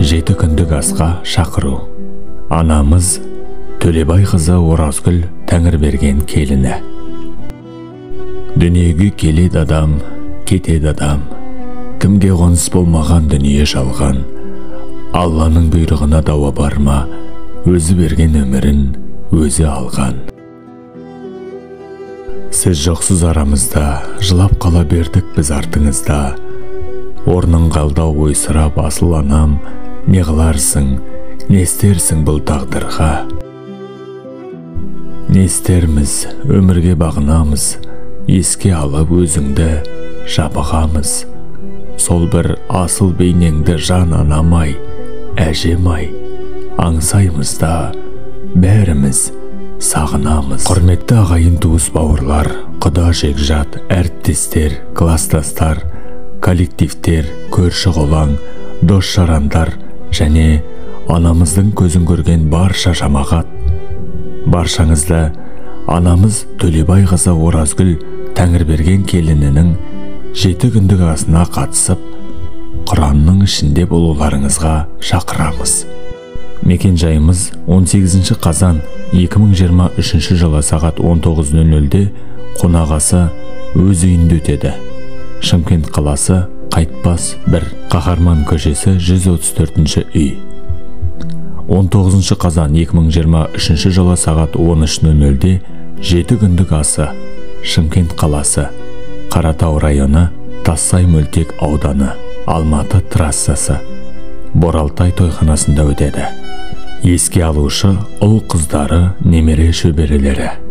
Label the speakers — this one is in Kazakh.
Speaker 1: 7 күндік асқа шақыру. Анамыз Төлебай қызы Оразгүл Тәңірберген келіні. Дүниеге келеді адам, кетеді адам. Кімге қоныс болмаған дүние жалған. Алланың бұйрығына дауа бар ма, өзі берген өмірін өзі алған. Сіз жоқсыз арамызда, жылап қала бердік біз артыңызда. Орның қалды ойсырап асыл анам, не қыларсың, не істерсің бұл тағдырға? Не істерміз, өмірге бағынамыз, еске алып өзіңді жабығамыз. Сол бір асыл бейнеңді жан анам-ай, әжем-ай, аңсаймыз да бәріміз сағынамыз. Құрметті ағайын туыс бауырлар, құда жекжат, әріптестер, кластастар, коллективтер, көрші қолаң, дос жарандар және анамыздың көзін көрген барша жамағат. Баршаңызды анамыз Төлебай қызы Оразгүл Тәңірберген келінінің 7 күндік асына қатысып, Құранның ішінде болуларыңызға шақырамыз. Мекен жайымыз 18 қазан 2023 жылы сағат 19:00-де қонақасы өз үйінде өтеді. Шымкент қаласы, Қайтпас 1, Қаһарман көшесі 134 үй. 19 қазан 2023 жылы сағат 13:00-де 7 күндік асы, Шымкент қаласы, Қаратау районы, Тассай мөлтек ауданы, Алматы трассасы, Боралтай тойханасында өтеді. Еске алушы ұл қыздары, немере шөберелері.